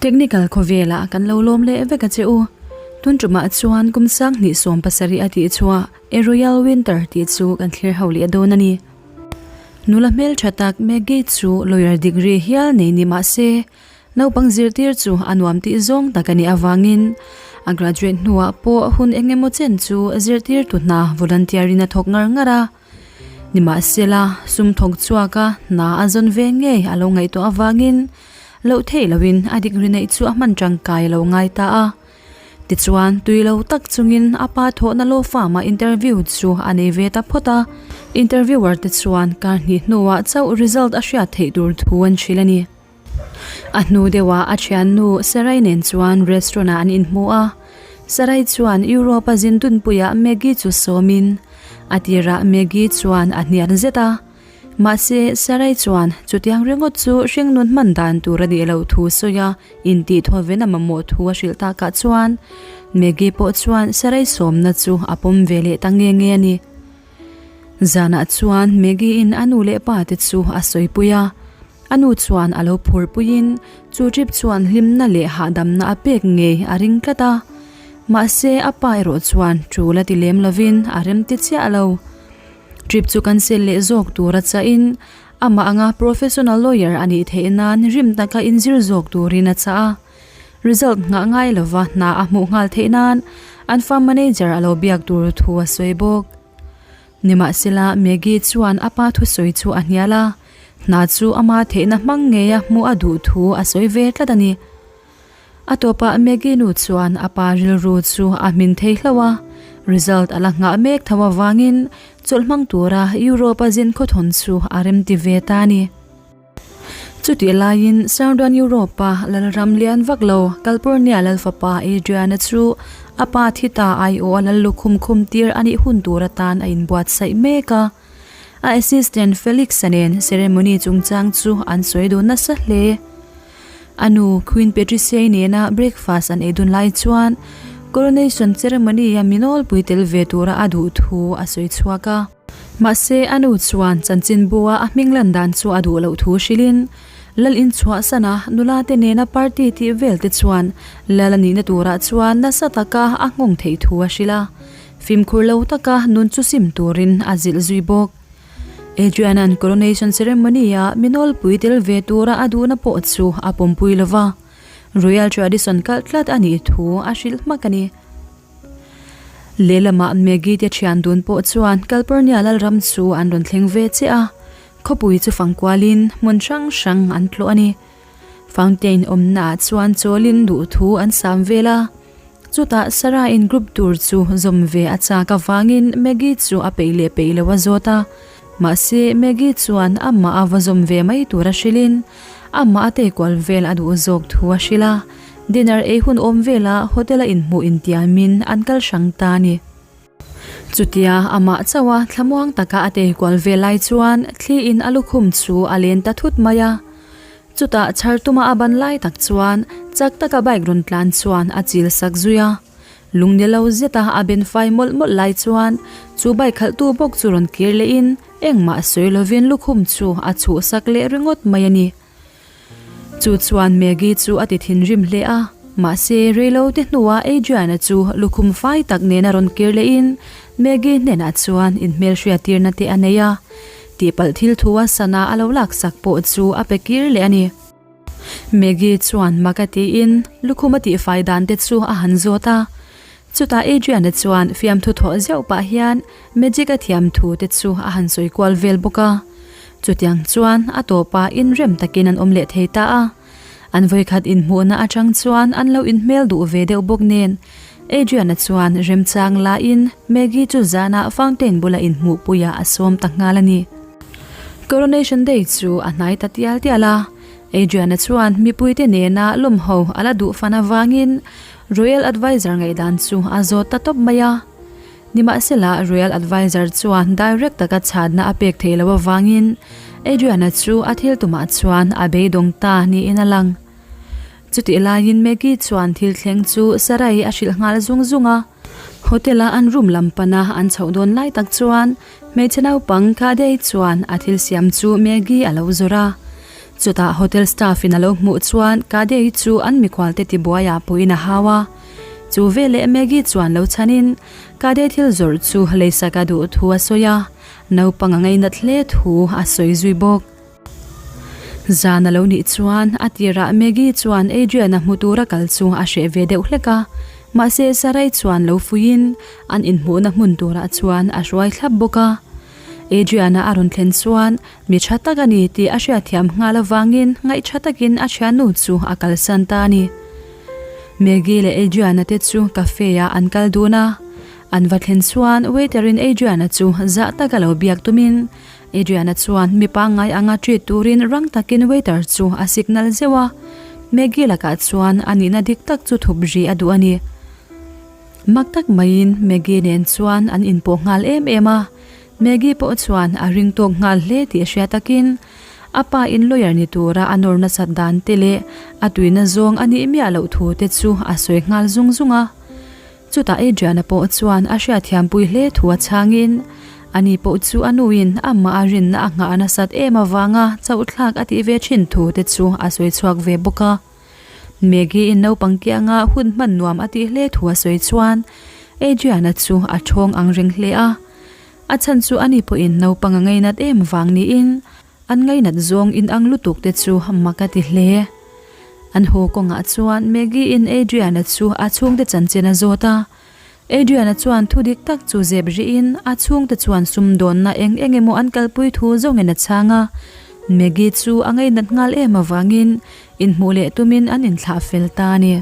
Technical khawvelah kan lo lawm leh vek a che u. Tun tumah chuan kum 2017 a tih chhuah A Royal Winter tih chu kan thlir ho leh dawn a ni. Nula hmeltha tak Maggie chu lawyer degree hial nei ni mah se, naupang zirtir chu a nuam tih zawng tak a nih avangin a graduate hnuah pawh hun eng emaw chen chu zirtirtu hna volunteer in a thawk ngar ngar a. Nimahsela, sum thawk chhuaka hna a zawn ve ngei a lo ngaihtuah avangin loh theih loin a degree neih chu a hman tangkai a lo ngai ta a. Tichuan, tui lo tak chungin a pa thawhna law farm-a interview chu a nei ve ta phawt a. Interviewer te chuan kar hnih hnuah chauh result a hriat theih tur thu an hrilh a ni. A hnu deuhah a thiannu Sarai nen chuan restaurant-ah an inhmu a. Sarai chuan Europe-a zin dunpuiah Maggie chu sawmin a tirah Maggie chuan a hnial zet a. Mahse, Sarai chuan chutiang ringawt chu hringnun hman dan tur a nih loh thu sawi a intihthaw-vin a mamawh thu a hrilh takah chuan Maggie pawh chuan Sarai sawmna chu a pawm ve leh ta nge nge a ni. Zanah chuan Maggie-in a nu leh pa te chu a sawipui a. A nu chuan a lo phurpuiin chu trip chuan hlimna leh hahdamna a pek ngei a ring tlat a. Mahse, a pa erawh chuan tul a ti lem lovin a rem ti chiah lo. Trip chu cancel leh zawk tur a chahin amah anga professional lawyer a nih theih nan rim taka inzir zawk turin a chah a. Result nghah ngai lova hna a hmuh nghal theih nan an firm manager a lo biak tur thu a sawi bawk. Nimahsela, Maggie chuan a pa thusawi chu a hnial a, hna chu ama theihna hmang ngeia hmuh a duh thu a sawi ve tlat a ni. A tawpah Maggie nu chuan a pa rilru chu a hmin thei hlauh a, result a la nghah mek tho avangin chawlh hmang tura Europe-a zin khawthawn chu a remti ve ta a ni. Chutih laiin Southern Europe-a lalram lian vak lo Calpurnia lalfapa Adrian-a chu a pa thi ta aiawh a lal lukhum khum tir a nih hun tur atan a inbuatsaih mek a. A assistant Felix-a nen ceremony chungchang chu an sawi dun nasa hle. A nu Queen Patricia-i nena breakfast an ei dun lai chuan coronation ceremony-a mi nawlpui tel ve tura a duh thu a sawi chhuak a. Mahse, a nu chuan chanchinbua a hming lan dan chu a duh loh thu hrilhin, Lal inchhuahsan a, nula te nena party tih vel te chuan Lal a nihna turah chuan nasa taka a nghawng theih thu a hrilh a. Fimkhur lo taka nun chu sim turin a zilh zui bawk. Adrian-a'n coronation ceremony-a mi nawlpui tel ve tura a duhna pawh chu a pawmpui lo va, Royal tradition kalh tlat a nih thu a hrilh hmak a ni. Lehlamah Maggie te thian dun pawh chuan Calpurnia Lalram chu an rawn thleng ve chiah a, khawpui chu fang kualin hmun hrang hrang an tlawh a ni. Fountain awmnaah chuan chawlin duhthu an sam vel a, chutah Sarah-in group tur chu zawm ve a chak avangin Maggie chu a peih leh peih lo a zawt a, mahse Maggie chuan amah a va zawm ve mai tur a hrilhin amah a teikual vel a duh zawk thu a hrilh a. Dinner ei hun awm velah hotel a inhmuh intiamin an kal hrang ta a ni. Chutia amah chauha thlamuang taka a tei kual ve lai chuan thli in a lukhum chu a len ta thut mai a. Chutah chhar tuma a ban lai tak chuan chak taka bike rawn tlan chuan a chil sak zui a. Lungni lo zeta a ben fai mawlh mawlh lai chuan chu bike khalhtu bawk chu rawn kir lehin engmah sawi lovin lukhum chu a chhuhsak leh ringawt mai a ni. Chu chuan Maggie chu a ti thinrim hle a, mahse reilote hnuah Adrian-a chu lukhum fai tak nena rawn kir lehin Maggie hnenah chuan inhmelhriattirna te a nei a, tihpalh thil thua sana a lo laksak pawh chu a pe kir leh a ni. Maggie chuan mak a tiin lukhum a tihfai dan te chu a han zawt a, chutah Adrian-a chuan fiamthu thawh zeuh pah hian Magic a thiam thu te chu a han sawi kual vel bawk a. Chutiang chuan a tawpah inrem takin an awm leh thei ta a. An vawikhat inhmuhna atang chuan an lo inhmel duh ve deuh bawk nen, Adrian-a chuan remchang lahin Maggie chu zanah fountain bula inhmuhpuiah a sawm ta nghal a ni. Coronation Day chu a hnai ta tial tial a, Adrian-a chuan mipuite nena lawmho a la duh fan avangin Royal Adviser ngaihdan chu a zawt ta tawp mai a. Nimahsela, Royal Adviser chuan direct taka chhanna a pek theih loh avangin Adrian-a chu a thil tumah chuan a beidawng ta niin a lang. Chutih laiin Maggie chuan thil thleng chu Sarai a hrilh nghal zung zung a. Hotel-a an room lam pana an chhoh dawn lai tak chuan hmeichhe naupang Kadei chuan a thil siam chu Maggie a lo zawrh a. Chutah hotel staff in a lo hmuh chuan Kade-i chu an mikhualte tibuaiah pawhin a hau a. Chu veleh Maggie chuan lo chhanin Kade thil zawrh chu leisak a duh thu a sawi a, naupang a ngainat hle thu a sawi zui bawk. Zan a lo nih chuan a tirah Maggie chuan Adrian-a hmu tura kal chu a hreh ve deuh hlek a, mahse Sarai chuan lo fuiin an inhmuhna hmun turah chuan a hruai thlap bawk a. Adrian-a a rawn thlen chuan mi tha tak a ni tih a hriatthiam nghal avangin ngaih tha takin a thiannu chu a kalsan ta a ni. Maggie leh Adrian-a te chu cafe-ah an kal dun a, an va thlen chuan waiter-in Adrian-a chu zah taka lo biak tumin Adrian-a chuan mi pangngai anga treat turin rang takin waiter chu a signal zeuh a, Maggie lakah chuan a nihna dik tak chu thup ri a duh a ni. Mak tak maiin Maggie nen chuan an inpawh nghal em em a, Maggie pawh chuan a ring tawk nghal hle tih hria takin a pa in lawyer ni tura a nawr nasat dan te leh a tuina zawng a nih miah loh thu te chu a sawi nghal zung zung a. Chutah Adrian-a pawh chuan a hriatthiampui hle thu a chhangin ani pawh chu a nuin amah a rinna a nghah nasat em avanga chauhthlak a tih ve thin thu te chu a sawi chhuak ve bawk a. Maggie-in naupang kianga hun hman nuam a tih hle thu a sawi chuan Adrian-a chu a thawng ang reng hle a. A chhan chu ani pawhin naupang a ngainat em vang niin An ngainat zawng inang lutuk te chu mak a ti hle. An haw kawngah chuan Maggie-in Adrian-a chu a chhungte chanchin a zawt a. Adrian-a chuan thu dik tak chu zep rihin a chhungte chuan sumdawnna eng eng emaw an kalpui thu zawngin a chhang a. Maggie chu a ngainat nghal em avangin inhmuh leh tumin an inthlah fel ta a ni.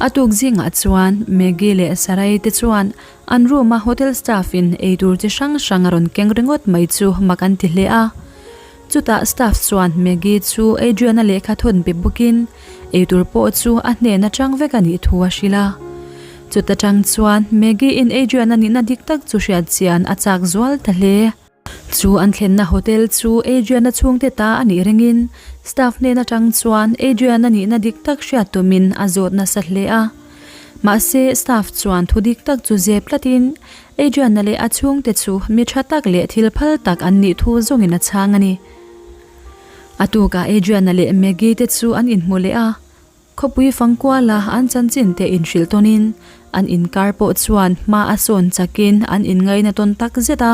A tuk zingah chuan Maggie leh Sarai te chuan an room a hotel staff in eitur chi hrang hrang a rawn keng ringawt mai chu mak an ti hle a. Chutah staff chuan Maggie chu Adrian-a lehkha thawn pe bawkin eitur pawh chu a hnen atang vek a nih thu a hrilh a. Chuta tang chuan Maggie in Adrian-a nihna dik tak chu hriat chian a chak zual ta hle. Chu an thlenna hotel chu Adrian-a chhungte ta a nih ringin staff hnen atang chuan Adrian-a nihna dik tak hriat tumin a zawt nasa hle a. Mahse, staff chuan thu dik tak chu zep tlatin Adrian-a leh a chhungte chu mi tha tak leh thil phal tak an nih thu zawngin a chhang a ni. A tukah Adrian-a leh Maggie te chu an inhmu leh a. Khawpui fangkuala an chanchin te inhrilh tawnin an inkar pawh chuan hma a sawn chakin an inngaina tawn tak zet a.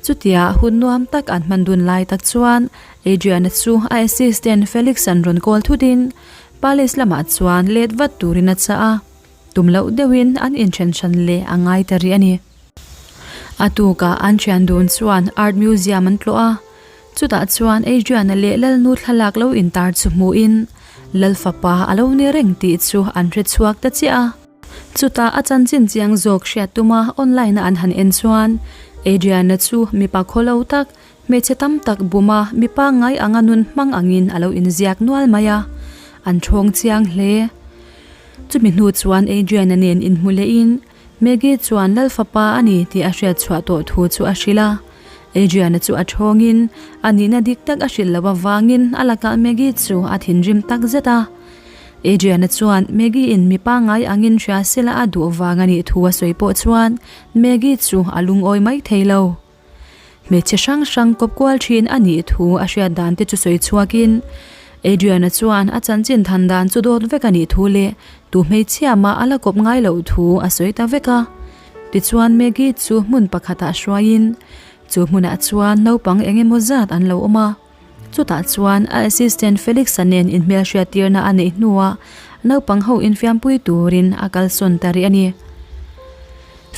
Chutia hun nuam tak an hman dun lai tak chuan Adrian-a chu a assistant Felix-a'n rawn call thutin Palace lamah chuan let vat turin a chah a, tum loh deuhin an inthen hran leh a ngai ta rih a ni. A tukah an thian dun chuan Art Museum an tlawh a, Chutah chuan Adrian-a leh Lalnu thlalak lo intar chu hmuhin Lal fapa a lo ni reng tih chu an hre chhuak ta chiah a. Chutah a chanchin chiang zawk hriat tuma online-a an han en chuan Adrian-a chu mipa khawlo tak, hmeichhe tam tak buma mipa ngai anga nun hmang angin a lo inziak nual mai a, an thawng chiang hle. Chumi hnu chuan Adrian-a nen inhmu lehin Maggie chuan Lal fapa a ni tih a hriat chhuah tawh thu chu a hrilh a. Adriana chu a thawngin a nihna dik tak a hrilh loh avangin a lakah Maggie chu a thinrim tak zet a. Adriana chuan Maggie in mi pangngai angin hria sela a duh vang a nih thu a sawi pawh chuan Maggie chu a lungawi mai thei lo. Hmeichhe hrang hrang kawp kual thin a nih thu a hriat dan te chu sawi chhuakin Adriana chuan a chanchin than dan chu dawt vek a nih thu leh tu hmeichhia mah a la kawp ngai loh thu a sawi ta vek a. Tichuan Maggie chu hmun pakhatah hruaiin chu hmunah chuan naupang eng emaw zat an lo awm a. Chutah chuan a assistant Felix-a nen inhmelhriattirna a neih hnuah naupang ho infiampui turin a kalsawn ta rih a ni.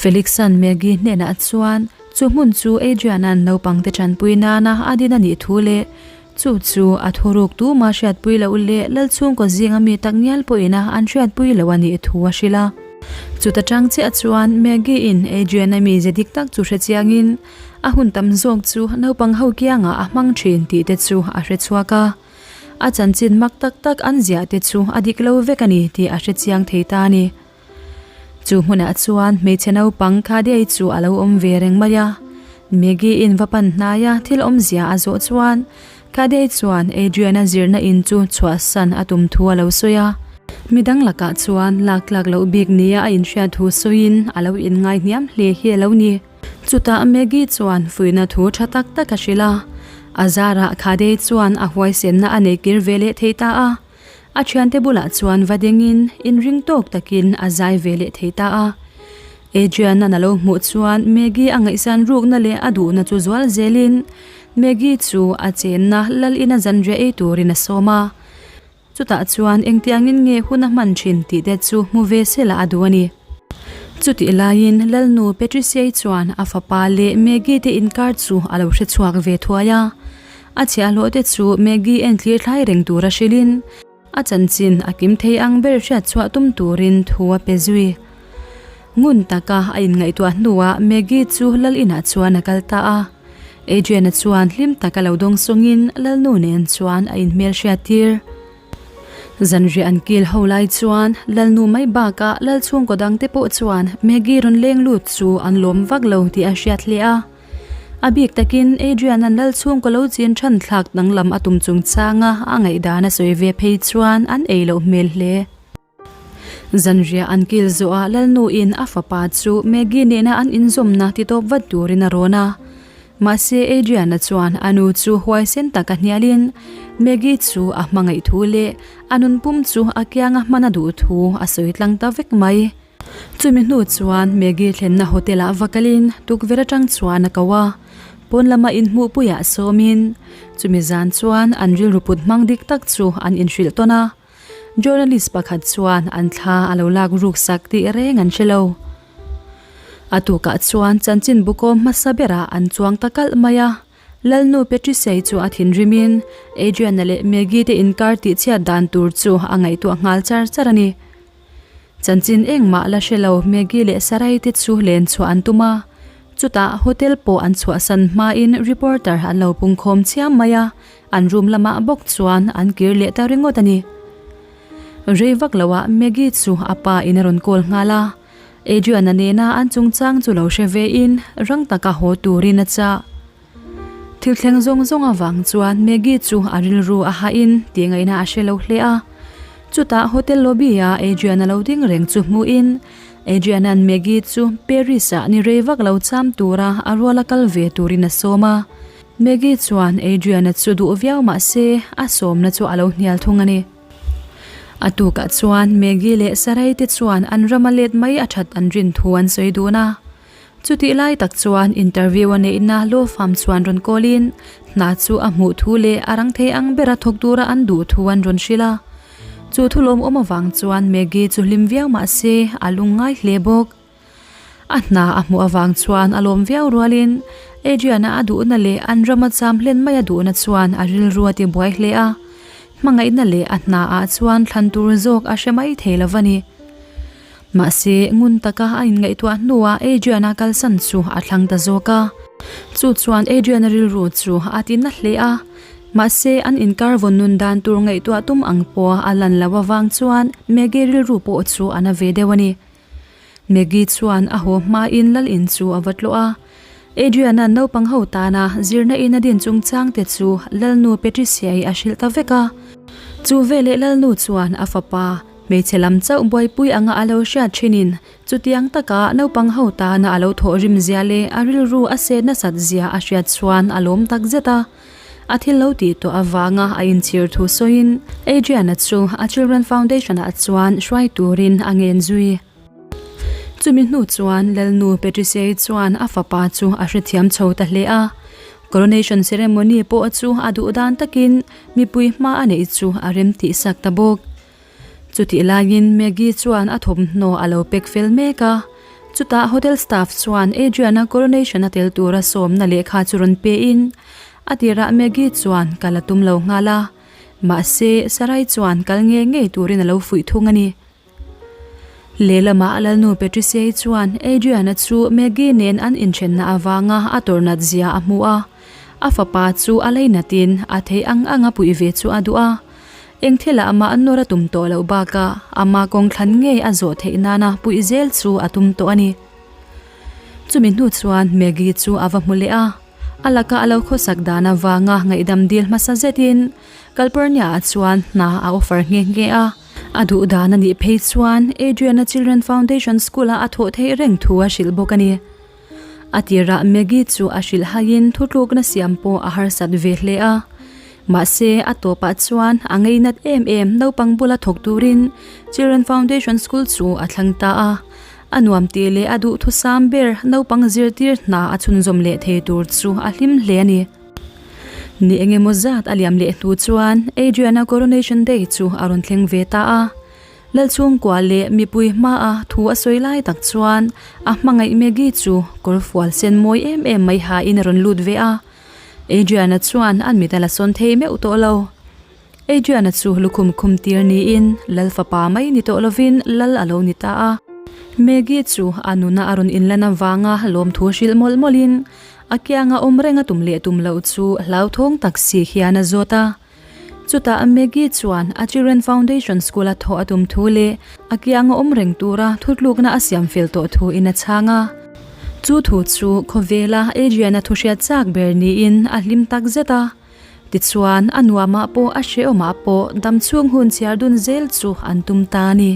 Felix-a'n Maggie hnenah chuan chu hmun chu Adrian-a'n naupangte tanpui nana a din a nih thu leh chu chu a thuruk tuma hriatpui loh leh Lalchhungkaw zinga mi tak ngial pawhin a an hriatpui loh a nih thu a hrilh a. Chuta tang chiah chuan Maggie-in Adrian-a mize dik tak chu hrechiangin A hun tam zawk chu naupang ho kiangah a hmang thin tih te chu a hre chhuak a. A chanchin mak tak tak an ziah te chu a dik lo vek a ni tih a hre chiang thei ta a ni. Chu hmunah chuan hmeichhe naupang Khadei chu a lo awm ve reng mai a. Maggie in va pan hnaia thil awmzia a zawh chuan Khadei chuan Adrian-a zirna in chu chhuahsan a tum thu a lo sawi a. Midang lakah chuan lak tlak loh bik nia a inhriat thu sawiin a lo inngai hniam hle hi a lo ni. Chutah Maggie chuan fuihna thu tha tak tak a hrilh a. A zarah Khadei chuan a huaisenna a nei kir ve leh thei ta a. A thiante bulah chuan va dengin inring tawk takin a zai ve leh thei ta a. Adrian-a'n a lo hmuh chuan Maggie a ngaihsan rukna leh a duhna chu zual zelin Maggie chu a chenna lal ina zanriah ei turin a sawm a. Chutah chuan engtiangin nge hun a hman thin tih te chu hmu ve sela a duh a ni. Chutih laiin Lalnu Patricia-i chuan a fapa leh Maggie te inkar chu a lo hrechhuak ve thuai a. A chhiahhlawh te chu Maggie enthlir thlai reng tura hrilhin a chanchin a kim thei ang ber hriat chhuah tum turin thu a pe zui. Ngun taka a inngaihtuah hnuah Maggie chu Lal inah chuan a kal ta a. Adrian-a chuan hlim taka lo dawng sawngin Lalnu nen chuan a inhmelhriat tir. Zanriah an kil ho lai chuan Lalnu mai bakah Lal chhungkaw dangte pawh chuan Maggie rawn leng lut chu an lawm vak lo tih a hriat hle a. A bik takin Adrian-a'n Lal chhungkaw lo chin than thlak danglam a tum chungchanga a ngaihdan a sawi ve phei chuan an ei loh hmel hle. Zanriah an kil zawhah Lalnuin a fapa chu Maggie nena an inzawmna titawp vat turin a rawn a. Mahse Adriana chuan a nu chu huaisen taka hnialin Maggie chu a hmangaih thu leh a nunpum chu a kianga hman a duh thu a sawi tlang ta vek mai. Chumi hnu chuan Maggie thlenna hotel ah va kalin tukverh atang chuan a ko a, pawn lama inhmuhpuiah sawmin chumi zan chuan an rilru put hmang dik tak chu an inhrilh tawn a. Journalist pakhat chuan an thla a lo lak ruk sak tih reng an hre lo. A tukah chuan chanchin bukawm hmasa berah an chuang ta kalh mai a. Lalnu Patricia-i chu a thinrimin Adrian-a leh Maggie te inkar tihchhiat dan tur chu a ngaihtuah nghal char char a ni. Chanchin engmah la hre lo Maggie leh Sarai te chu len chhuah an tum a, chutah hotel pawh an chhuahsan hmain reporter an lo pungkhawm chiam mai a, an room lamah bawk chuan an kir leh ta ringawt a ni. Rei vak loah Maggie chu a pa in a rawn call nghal a, Adrian-a nena an chungchang chu lo hre vein rang taka haw turin a chah. Thil thleng zawng zawng avang chuan Maggie chu a rilru a hahin tih ngaihna a hre lo hle a. Chutah hotel lobby a Adrian a lo ding reng chu hmuhin Adrian-a'n Maggie chu Paris-ah ni rei vak lo cham tura a ruala kal ve turin a sawm a. Maggie chuan Adrian-a chu duh viau mah se a sawmna chu a lo hnial thung a ni. A tukah chuan Maggie leh Sarai te chuan an rama let mai a that an rin thu an sawi dun a. Chutih lai tak chuan interview a neihna law firm chuan rawn call in hna chu a hmuh thu leh a rang thei ang bera thawk tura an duh thu an rawn hrilh a. Chu thu lawmawm avang chuan Maggie chu hlim viau mah se a lung ngai hle bawk. A hna a hmuh avang chuan a lawm viau rualin Adrian-a a duhna leh an rama cham hlen mai a duhna chuan a rilru a tibuai hle a. Hmangaihna leh a hna ah chuan thlan tur zawk a hre mai thei lo va ni. Mahse, ngun taka a inngaihtuah hnuah Adrian-a kalsan chu a thlang ta zawk a. Chu chuan Adrian-a rilru chu a ti na hle a. Mahse, an inkar vawn nun dan tur ngaihtuah tum ang pawh a lan loh avang chuan Maggie rilru pawh chu a na ve deuh a ni. Maggie chuan a haw hmain lal in chu a va tlawh a. Adrian-a naupang ho tana zirna in a din chungchang te chu Lalnu Patricia-i a hrilh ta vek a. Chu veleh Lalnu chuan a fapa Hmeichhe lam chauh buaipui anga a lo hriat thinin chutiang taka naupang ho tana a lo thawhrim zia leh a rilru a set nasat zia a hriat chuan a lawm tak zet a. A thil lo tih tawh avanga a inchhir thu sawiin Adrian-a chu a Children Foundation-ah chuan hruai turin a ngen zui. Chumi hnu chuan Lalnu Patricia-i chuan a fapa chu a hrethiam chho ta hle a. Coronation ceremony pawh chu a duh dan takin mipui hma a neih chu a rem tih sak ta bawk. Chutih laiin Maggie chuan a thawmhnaw a lo pack fel mek a, chutah hotel staff chuan Adrian-a coronation a tel tura sawmna lehkha chu rawn pein a tirah Maggie chuan kal a tum lo nghal a, mahse Sarai chuan kal ngei ngei turin a lo fuih thung a ni. Lehlamah Lalnu Patricia-i chuan Adrian-a chu Maggie nen an inthenna avanga a tawrhnat zia a hmu a, a fapa chu a leinatin a theih ang anga puih ve chu a duh a. Eng thilah amah an nawr a tum tawh loh bakah ama kawng thlan ngei a zawh theih nana puih zel chu a tum tawh a ni. Chumi hnu chuan Maggie chu a va hmu leh a, a laka a lo khawsak dan avanga ngaihdam dil hmasa zetin Calpurnia-ah chuan hna a offer nghe nghe a. A duh dan a nih phei chuan Adrian-a Children Foundation School-ah a thawh theih reng thu a hrilh bawk a ni. A tirah Maggie chu a hrilh haiin thutlukna siam pawh a harsat ve hle a. Mahse, a tawpah chuan a ngeinat em em naupang bula thawk turin Children Foundation School chu a thlang ta a. A nuam tih leh a duhthusam ber naupang zirtir hna a chhunzawm leh thei tur chu a hlim hle a ni. Ni engemaw zat a liam leh hnu chuan Adrian-a Coronation Day chu a rawn thleng ve ta a. Lalchhungkua leh mipui hmaa thu a sawi lai tak chuan a hmangaih Maggie chu kawr fual sen mawi em em mai hain a rawn lut ve a. Adrian-a chuan an mit a la sawn thei meuh tawh lo. Adrian-a chu lukhum khum tir niin Lal fapa mai ni tawh lovin Lal a lo ni ta a. Maggie chu a nuna a rawn inlan avanga lawmthu hrilh mawlh mawlhin a kianga awm reng a tum leh tum loh chu hlauthawng tak si hian a zawt a. Chutah Maggie chuan a Children Foundation School-a thawh a tum thu leh a kianga awm reng tura thutlukna a siam fel tawh thu in a chhang a. Chu thu chu khawvela Adrian-a thu hriat chak ber niin a hlim tak zet a. Tichuan, a nuamah pawh a hrehawmah pawh damchhung hun chhiar dun zel chu an tum ta a ni.